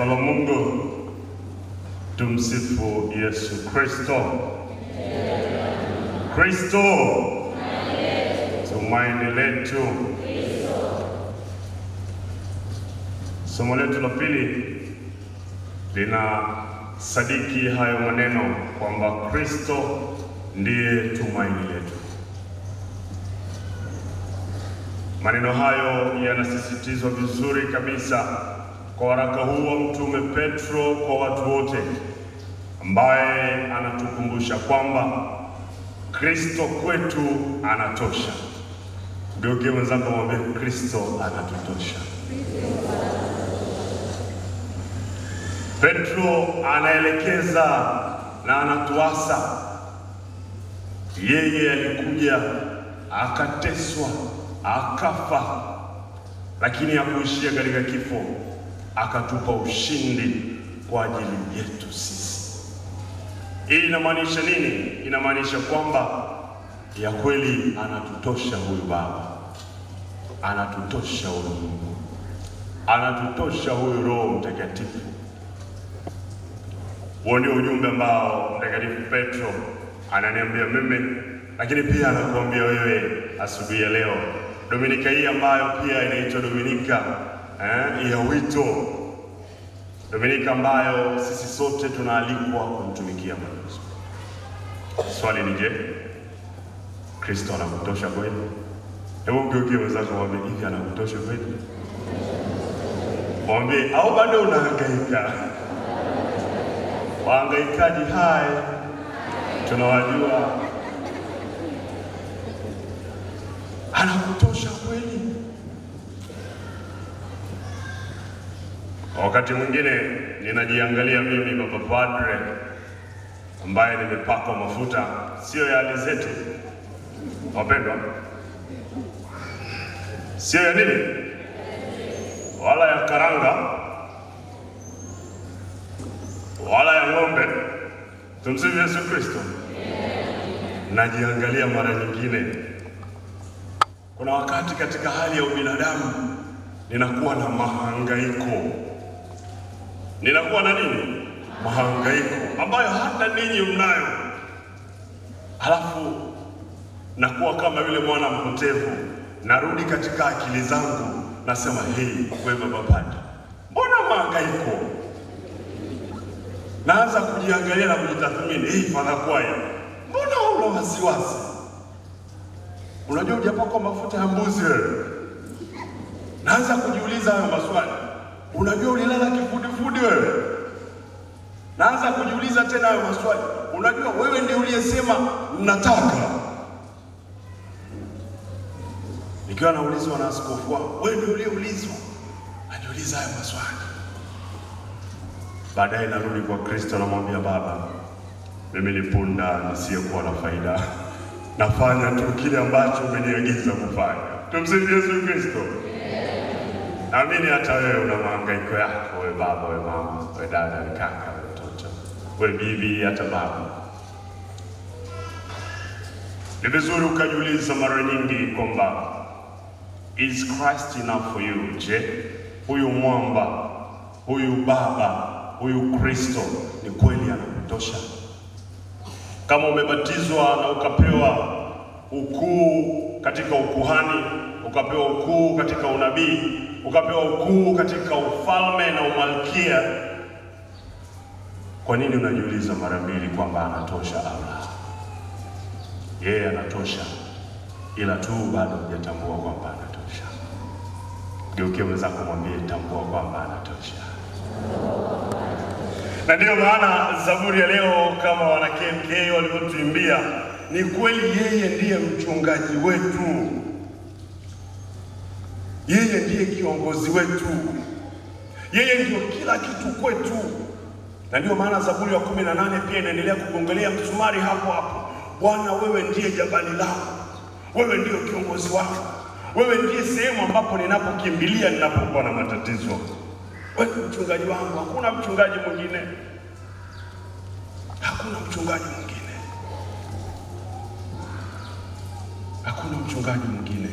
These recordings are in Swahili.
Taifa la Mungu, tumsifu Yesu Kristo. Kristo tumaini letu. Somo letu la pili lina sadiki hayo maneno kwamba Kristo ndiye tumaini letu. Maneno hayo yanasisitizwa vizuri kabisa kwa waraka huu wa Mtume Petro kwa watu wote, ambaye anatukumbusha kwamba Kristo kwetu anatosha. Geukie mwenzako mwambie Kristo anatutosha. Petro anaelekeza na anatuasa. Yeye alikuja akateswa, akafa, lakini hakuishia katika kifo, akatupa ushindi kwa ajili yetu sisi. Hii inamaanisha nini? Inamaanisha kwamba ya kweli anatutosha huyu Baba, anatutosha huyu Mungu, anatutosha huyu Roho Mtakatifu. Huo ndio ujumbe ambao Mtakatifu Petro ananiambia mimi, lakini pia anakuambia wewe asubuhi ya leo, Dominika hii ambayo pia inaitwa Dominika ya wito, Dominika ambayo sisi sote tunaalikwa kumtumikia Mwenyezi Mungu. Swali ni je, Kristo anakutosha kweli? Hebu mgeukie mwenzako mwambie, hivi anakutosha kweli? Mwambie au bado unahangaika? Wahangaikaji hai tunawajua. Anakutosha kweli? Wakati mwingine ninajiangalia mimi baba padre ambaye nimepakwa mafuta sio ya alizeti, wapendwa, sio ya nini wala ya karanga wala ya ng'ombe. Tumsifu Yesu Kristo. Najiangalia mara nyingine, kuna wakati katika hali ya ubinadamu ninakuwa na mahangaiko, ninakuwa na nini? Mahangaiko ambayo hata ninyi mnayo. Halafu nakuwa kama yule mwana mpotevu, narudi katika akili zangu, nasema hei, wewe baba padre, mbona mahangaiko? Naanza kujiangalia na kujitathmini, hei, Father Kwaya, mbona una wasiwasi? Unajua hujapakwa mafuta ya mbuzi wewe. Naanza kujiuliza hayo maswali. Unajua ulilala kifudifudi wewe? Naanza kujiuliza tena hayo maswali. Unajua wewe ndiye uliyesema nataka. Nikiwa naulizwa na askofu wangu, wewe ndiye uliyeulizwa. Najiuliza hayo maswali. Baadaye narudi kwa Kristo, namwambia Baba, mimi ni punda nisiyekuwa na faida, nafanya tu kile ambacho umeniagiza kufanya. Tumsifu Yesu Kristo. Naamini hata wewe una mahangaiko yako, wewe baba, wewe mama, wewe dada, wewe kaka, wewe mtoto, wewe bibi, hata babu. Ni vizuri ukajiuliza mara nyingi kwamba is Christ enough for you? Je, huyu mwamba, huyu baba, huyu Kristo ni kweli anakutosha? Kama umebatizwa na ukapewa ukuu katika ukuhani, ukapewa ukuu katika unabii, ukapewa ukuu katika ufalme na umalkia, kwa nini unajiuliza mara mbili kwamba anatosha au la? Yeye anatosha, ila tu bado hujatambua kwamba anatosha. Geukie mwenzako mwambie, tambua kwamba anatosha. Na ndiyo maana Zaburi ya leo kama wana KMK walivyotuimbia, ni kweli yeye ndiye mchungaji wetu, yeye ndiye kiongozi wetu, yeye ndiyo kila kitu kwetu. Na ndiyo maana Zaburi ya 18 pia inaendelea kugongelea msumari hapo hapo. Bwana, wewe ndiye jabali langu, wewe ndiyo kiongozi wangu, wewe ndiye sehemu ambapo ninapokimbilia ninapokuwa na matatizo. Wewe mchungaji wangu, hakuna mchungaji mwingine, hakuna mchungaji mwingine, hakuna mchungaji mwingine.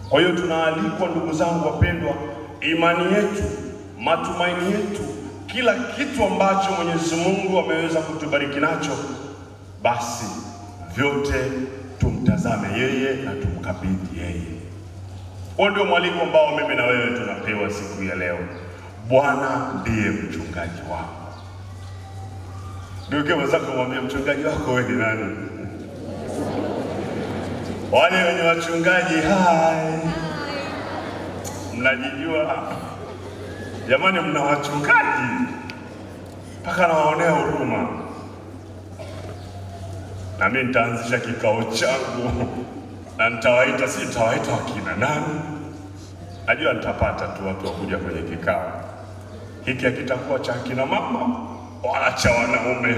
Kwa hiyo tunaalikwa, ndugu zangu wapendwa, imani yetu, matumaini yetu, kila kitu ambacho Mwenyezi Mungu ameweza kutubariki nacho, basi vyote tumtazame yeye na tumkabidhi yeye. Huo ndio mwaliko ambao mimi na wewe tunapewa siku ya leo. Bwana ndiye mchungaji wangu. Geukia mwenzako mwambie, mchungaji wako wewe ni nani? Wale wenye wachungaji hai, mnajijua jamani, mna wachungaji mpaka nawaonea huruma. Na mimi nitaanzisha kikao changu na nitawaita, si nitawaita wakina nani? Najua nitapata tu watu wakuja kwenye kikao hiki. Hakitakuwa cha kina mama wala cha wanaume,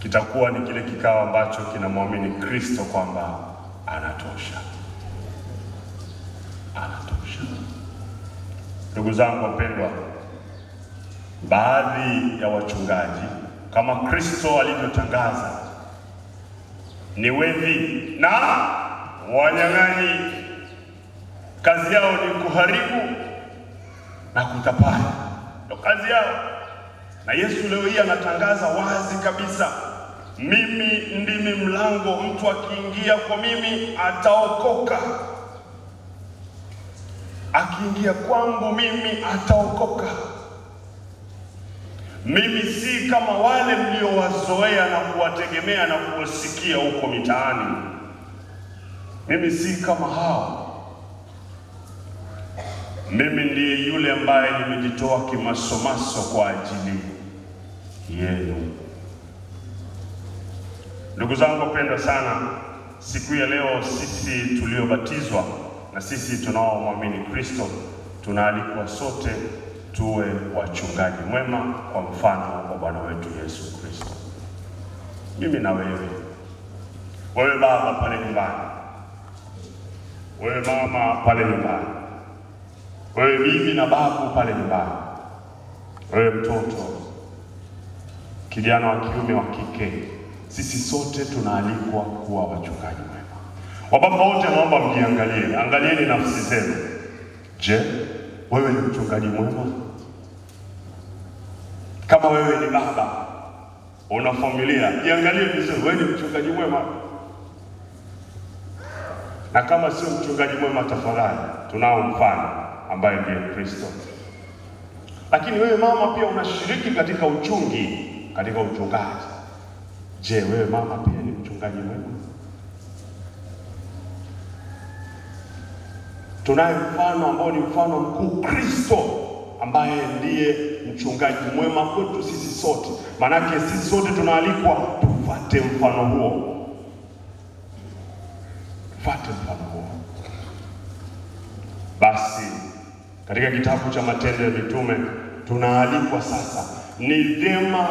kitakuwa ni kile kikao ambacho kinamwamini Kristo kwamba anatosha, anatosha. Ndugu zangu wapendwa, baadhi ya wachungaji kama Kristo alivyotangaza ni wevi na wanyang'anyi, kazi yao ni kuharibu na kutapanya, ndio kazi yao. Na Yesu leo hii anatangaza wazi kabisa, mimi ndimi mlango, mtu akiingia kwa mimi ataokoka, akiingia kwangu mimi ataokoka. Mimi si kama wale mliowazoea na kuwategemea na kuwasikia huko mitaani. Mimi si kama hao. Mimi ndiye yule ambaye nimejitoa kimasomaso kwa ajili yenu. Ndugu zangu wapendwa sana, siku ya leo sisi tuliobatizwa na sisi tunaomwamini Kristo tunaalikwa sote tuwe wachungaji mwema kwa mfano wa Bwana wetu Yesu Kristo. Mimi na wewe, wewe baba pale nyumbani, wewe mama pale nyumbani, wewe bibi na babu pale nyumbani, wewe mtoto, kijana wa kiume, wa kike, sisi sote tunaalikwa kuwa wachungaji mwema. Wababa wote naomba mjiangalie, angalieni nafsi zenu. Je, wewe ni mchungaji mwema? Kama wewe ni baba, una familia, jiangalie vizuri, wewe ni mchungaji mwema? Na kama sio mchungaji mwema, tafadhali, tunao mfano ambaye ndiye Kristo. Lakini wewe mama pia unashiriki katika uchungi, katika uchungaji. Je, wewe mama pia ni mchungaji mwema? Tunaye mfano ambao ni mfano mkuu, Kristo, ambaye ndiye mchungaji mwema kwetu sisi sote. Maanake sisi sote tunaalikwa tufate mfano huo, tufate mfano huo. Basi katika kitabu cha Matendo ya Mitume tunaalikwa sasa, ni vyema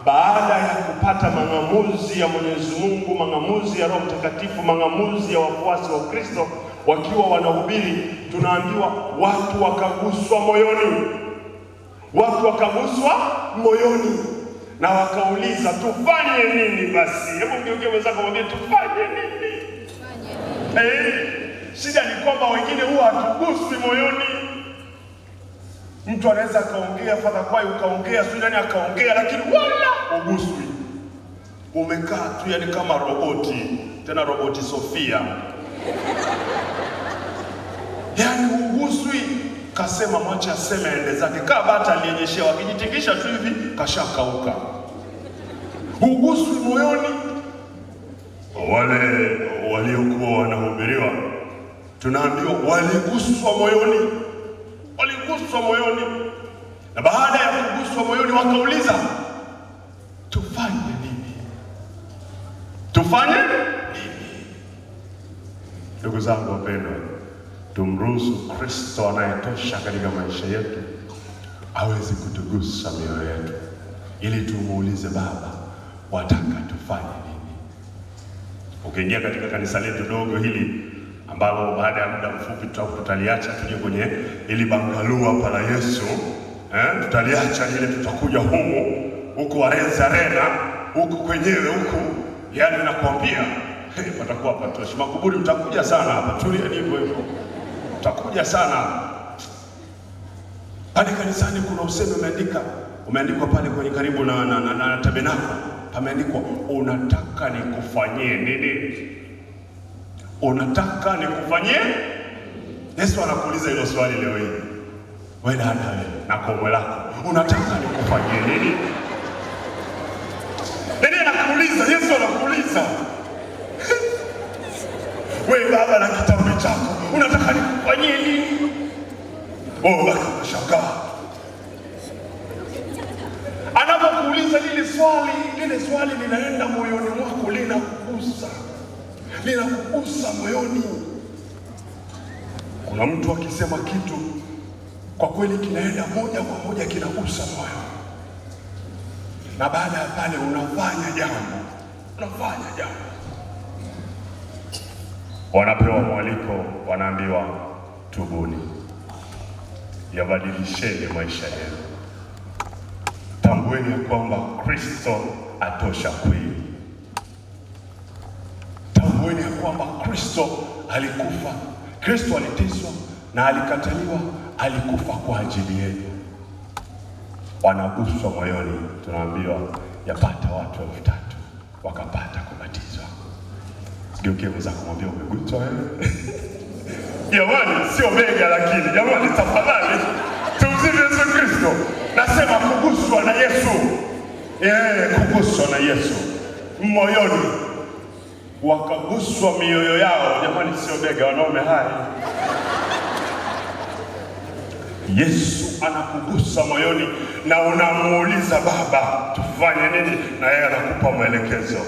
baada ya kupata mang'amuzi ya Mwenyezi Mungu, mang'amuzi ya Roho Mtakatifu, mang'amuzi ya wafuasi wa Kristo wakiwa wanahubiri, tunaambiwa watu wakaguswa moyoni, watu wakaguswa moyoni na wakauliza tufanye nini? Basi hebu mgeukie mwenzako mwambie tufanye nini? Shida ni kwamba wengine huwa hatuguswi moyoni. Mtu anaweza akaongea, Father Kwai ukaongea, sio nani akaongea, lakini wala uguswi, umekaa tu yani kama roboti, tena roboti Sofia yaani uguswi. Kasema mwache aseme aende zake, kaa bata aliyenyeshewa, akijitingisha tu hivi kashakauka. Uguswi moyoni. Wale waliokuwa wanahubiriwa tunaambiwa waliguswa moyoni, waliguswa moyoni, na baada ya kuguswa moyoni wakauliza tufanye nini? Tufanye nini? Ndugu zangu wapendwa, tumruhusu Kristo anayetosha katika maisha yetu aweze kutugusa mioyo yetu, ili tumuulize Baba, wataka tufanye nini? Ukiingia katika kanisa letu dogo hili ambalo baada ya muda mfupi tutaliacha tuje kwenye ili bangaluu hapa la Yesu, tutaliacha lile, tutakuja humu huku Arenza Arena huku kwenyewe huku, yani nakwambia patakuwa patoshi. Makuburi mtakuja sana hapa, tulia hivyo hivyo. Utakuja sana pale kanisani. Kuna usemi umeandikwa pale kwenye karibu na tabernakulo, pameandikwa unataka nikufanyie nini? Unataka nikufanyie? Yesu anakuuliza hilo swali leo hii. Wewe dada, wewe na komwe lako, unataka nikufanyie nini? Nini anakuuliza? Yesu anakuuliza. Wewe baba na kitambi chako, unataka nikufanyie nini? Wewe baki unashangaa. Anapokuuliza lile swali, lile swali linaenda moyoni mwako, linakugusa. Linakugusa moyoni. Kuna mtu akisema kitu kwa kweli kinaenda moja kwa moja kinagusa moyo. Na baada ya pale unafanya jambo. Unafanya jambo. Wanapewa mwaliko, wanaambiwa tubuni, yabadilisheni maisha yenu, tambueni ya kwamba Kristo atosha kweli. Tambueni ya kwamba Kristo alikufa, Kristo aliteswa na alikataliwa, alikufa kwa ajili yenu. Wanaguswa moyoni, tunaambiwa yapata watu 3,000 wakapata kubatizwa. Geukie mwenzako mwambie umeguswa wewe. Jamani, sio bega lakini jamani, tafadhali tumsifu Yesu Kristo. Nasema kuguswa na Yesu. Kuguswa na Yesu moyoni, wakaguswa mioyo yao. Jamani, sio bega, wanaume hai. Yesu anakugusa moyoni na unamuuliza Baba, tufanye nini? Na yeye anakupa mwelekezo,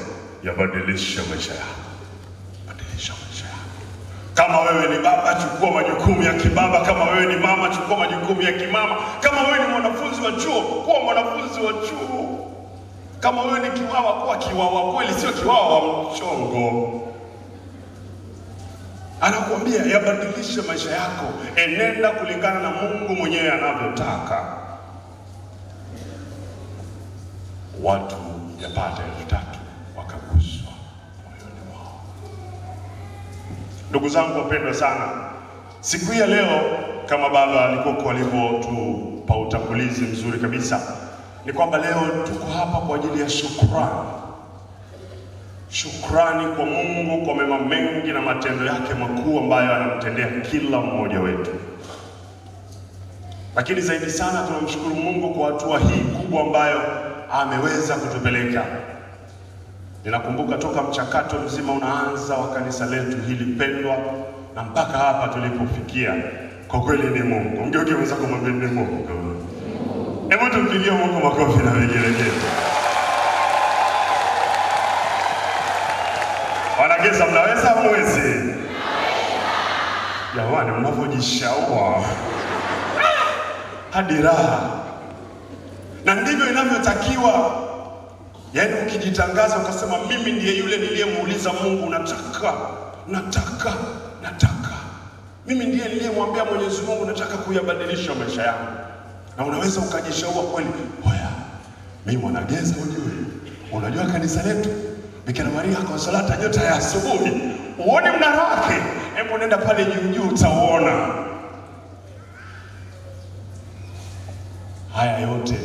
yabadilishe maisha yako. Badilisha maisha yako. Kama wewe ni baba, chukua majukumu ya kibaba. Kama wewe ni mama, chukua majukumu ya kimama. Kama wewe ni mwanafunzi wa chuo, kuwa mwanafunzi wa chuo. Kama wewe ni kiwawa, kuwa kiwawa kweli, sio kiwawa wa mchongo. Anakuambia yabadilishe maisha yako, enenda kulingana na Mungu mwenyewe anavyotaka. Watu yapata 3,000 wakaguswa moyoni mwao. Ndugu zangu wapendwa sana, siku hii ya leo kama baba alikuwa alivyotupa utangulizi mzuri kabisa, ni kwamba leo tuko hapa kwa ajili ya shukrani. Shukrani kwa Mungu kwa mema mengi na matendo yake makuu ambayo anamtendea kila mmoja wetu. Lakini zaidi sana tunamshukuru Mungu kwa hatua hii kubwa ambayo ameweza kutupeleka. Ninakumbuka toka mchakato mzima unaanza wa kanisa letu hili pendwa na mpaka hapa tulipofikia, kwa kweli ni Mungu. Mgeuke mwenzako mwambie ni Mungu. Hebu tumpigie Mungu makofi na vigelegele. Wanageza, mnaweza hamwezi? Jamani, mnapojishaua hadi raha. Na ndivyo inavyotakiwa. Yaani ukijitangaza ukasema mimi ndiye yule niliyemuuliza Mungu nataka, nataka, nataka. Mimi ndiye niliyemwambia Mwenyezi Mungu nataka kuyabadilisha maisha yangu. Na unaweza ukajishaua kweli. Hoya, mimi mwanageza ujue. Unajua kanisa letu Bikira Maria Consolata nyota ya asubuhi. Uone mnara wake? Hebu nenda pale juu juu utauona. Haya yote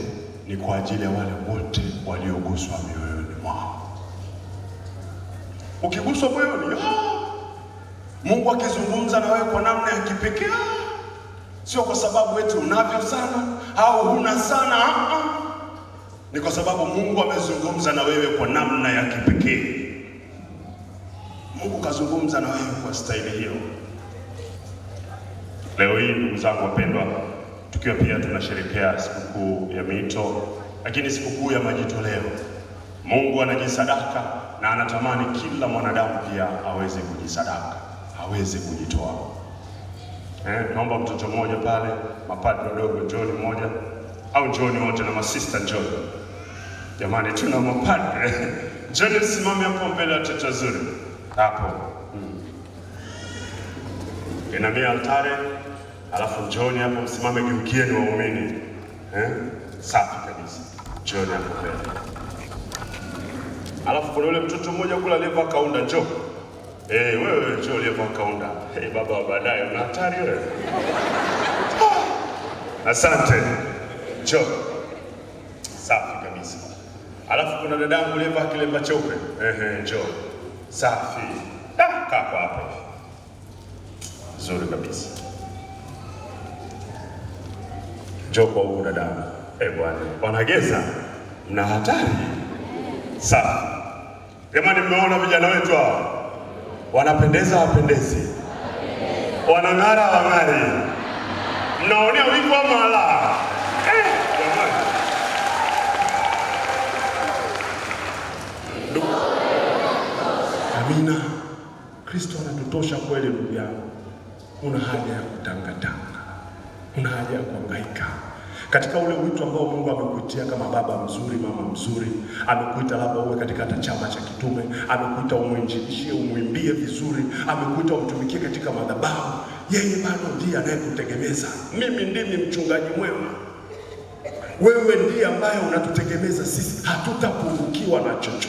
ni kwa ajili ya wale wote walioguswa mioyoni mwao. Ukiguswa moyoni, Mungu akizungumza na wewe kwa namna ya kipekee, sio kwa sababu eti unavyo sana au huna sana, ni kwa sababu Mungu amezungumza na wewe kwa namna ya kipekee. Mungu kazungumza na wewe kwa staili hiyo. Leo hii ndugu zangu wapendwa, tukiwa pia tunasherehekea sikukuu ya miito, lakini sikukuu ya majitoleo. Mungu anajisadaka na anatamani kila mwanadamu pia aweze kujisadaka, aweze kujitoa. Naomba mtoto mmoja pale, mapadri wadogo njooni mmoja, au njooni wote na masista njooni. Jamani, tuna mapadre. Njooni msimame hapo mbele ya watoto wazuri. Hapo. Inamia altare, alafu njooni hapo msimame, geukieni waumini. Safi kabisa. Njooni hapo mbele. Alafu kuna yule mtoto mmoja kule aliyevaa kaunda, njoo. Wewe njoo uliyevaa kaunda. Hey, baba wa baadaye una hatari wewe. Asante. Njoo. Safi kabisa. Alafu kuna dadangu uliyevaa kilemba cheupe. Ehe, njoo. Safi. Ah, kaa kwa hapa hivi. Nzuri kabisa. Njoo kwa huku dadangu. Eh, bwana, wanageza mna hatari. Safi. Jamani, mmeona vijana wetu hawa wanapendeza, wapendezi, wanang'ara, wang'ari, mnaonea wivu ama la? Jamani. Ndugu, amina. Kristo anatutosha kweli, ndugu yangu. Una haja ya kutangatanga, una haja ya kuhangaika katika ule wito ambao Mungu amekuitia kama baba mzuri, mama mzuri. Amekuita labda uwe katika hata chama cha kitume, amekuita umwinjilishie, umwimbie vizuri, amekuita umtumikie katika madhabahu. Yeye bado ndiye anayekutegemeza. Mimi ndimi mchungaji mwema, wewe ndiye ambaye unatutegemeza sisi, hatutapungukiwa na chochote.